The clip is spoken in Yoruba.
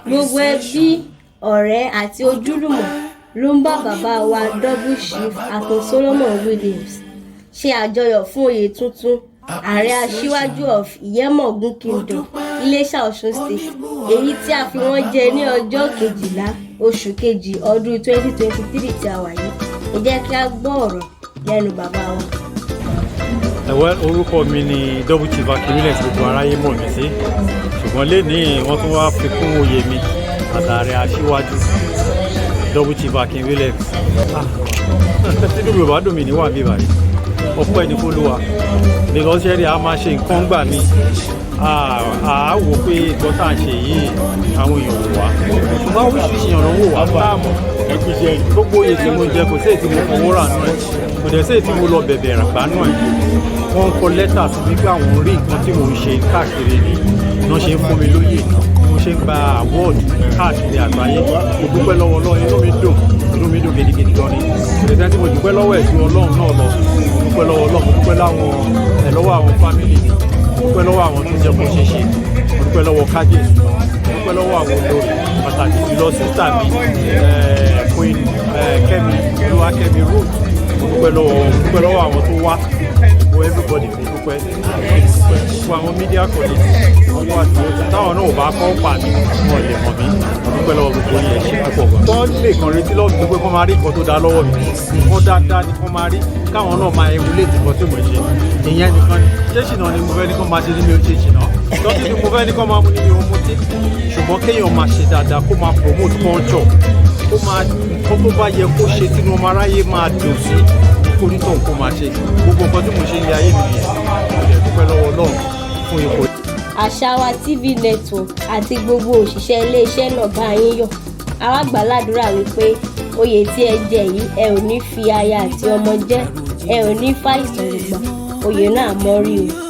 Gbogbo ẹbí, ọ̀rẹ́ àti ojúlùmọ̀ ló ń bá bàbá wa, Double Chief Akin Solomon Williams, ṣe àjọyọ̀ fún oyè tuntun Ààrẹ Aṣíwájú of Ìyẹ́mọ̀gùn Kingdom, Iléṣà, Ọ̀ṣun State, èyí tí a fi wọ́n jẹ ní ọjọ́ 12 oṣù kejì ọdún 2023 tí a wà yìí. Ẹ jẹ́ kí a gbọ́ ọ̀rọ̀ lẹ́nu bàbá wa. Ẹ̀wẹ́, orúkọ mi ni Double Chief Akin Williams, gbogbo aráyé mọ̀ mí sí. Ṣùgbọ́n lénìí, wọ́n tún wá fi kún oyè mi àtàrẹ aṣíwájú, Double Chief Akin Williams. Tínú mi ò bá dùn mí níwà bí báyìí. Ọpẹ́ ní f'Olúwa, because ṣẹ́rí a máa ṣe nǹkan gbà mí, a wò pé nǹkan tá à ń ṣe yìí, àwọn èèyàn wò wá, ṣùgbọ́n oríṣiríṣi èèyàn ló ń wò wá tá a mọ̀. Gbogbo oyè tí mo jẹ, kò sí èyí tí mo fowó rà nù ẹ̀, kò dẹ̀ sí èyí tí mo lọ bẹ̀bẹ̀ rà gbà nù ẹ̀. Wọ́n ń kọ lẹ́tà sí mi pé àwọn rí nǹkan tí mò ń ṣe káàkiri ni wọ́n ṣe ń fún mi lóyè, mo ṣe ń gba award káàkiri àgbáyé. Mo dúpẹ́ lọ́wọ́ Ọlọ́run, inú mi dùn, inú mi dùn gidigidi gan ni. Kò dẹ̀ sẹ́ni tí mo dúpẹ́ lọ́wọ́ ẹ̀ ju Ọlọ́run náà lọ. Mo dúpẹ́ lọ́wọ́ Ọlọ́run, mo dúpẹ́ láwọn ẹ̀ lọ́wọ́ àwọn family mi, mo dúpẹ́ lọ́wọ́ àwọn tó jẹ́ kó ṣe ṣe, mo dúpẹ́ lọ́wọ́ kábíyèsí, mo dúpẹ́ lọ́wọ́ àwọn olórí, pàtàkì jùlọ sister mi, Queen Kẹ́mi Olúwakẹ́mi Ruth. Mo dúpẹ́ lọ́wọ́ àwọn tó wá, gbogbo everybody, mo dúpẹ́ gbogbo àwọn media colleagues wọ́n wà tí táwọn náà ò bá kọ́ pa mí, wọn lè mọ̀ mí. Mo dúpẹ́ lọ́wọ́ gbogbo yẹn, ṣe púpọ̀ gan. Tó lè kàn retí lọ́wọ́ mi pé kó máa rí nǹkan tó dáa lọ́wọ́ mi, nǹkan dáadáa ni kó máa rí, káwọn náà máa emulate nǹkan tí mo ṣe. Ìyẹn nìkan ni. Ṣé ṣìnà ni mo fẹ́ ní kó máa ṣe ní? Mi ò ṣe ṣìnà tọ́jú ni mo fẹ́ ní kó máa mú ní mi ò mutí. Ṣùgbọ́n kéèyàn máa ṣe dáadáa, kó máa promote culture, kó máa nǹkan tó bá yẹ kó ṣe tínú ọmọ aráyé máa dùn sí, kó nítòun kó máa ṣe. Gbogbo nǹkan tí mo ṣe ní ayé mi nìyẹn. Mo dẹ̀ dúpẹ́ lọ́wọ́ Ọlọ́run fún ipò. Àṣà Wa TV Network àti gbogbo òṣìṣẹ́ iléeṣẹ́ náà bá yín yọ̀. Àwa gbàládùra wípé oyè tí ẹ jẹ yìí, ẹ ò ní fi aya àti ọmọ jẹ, ẹ ò ní fàìsàn lùgbà oyè náà mọ́rí o.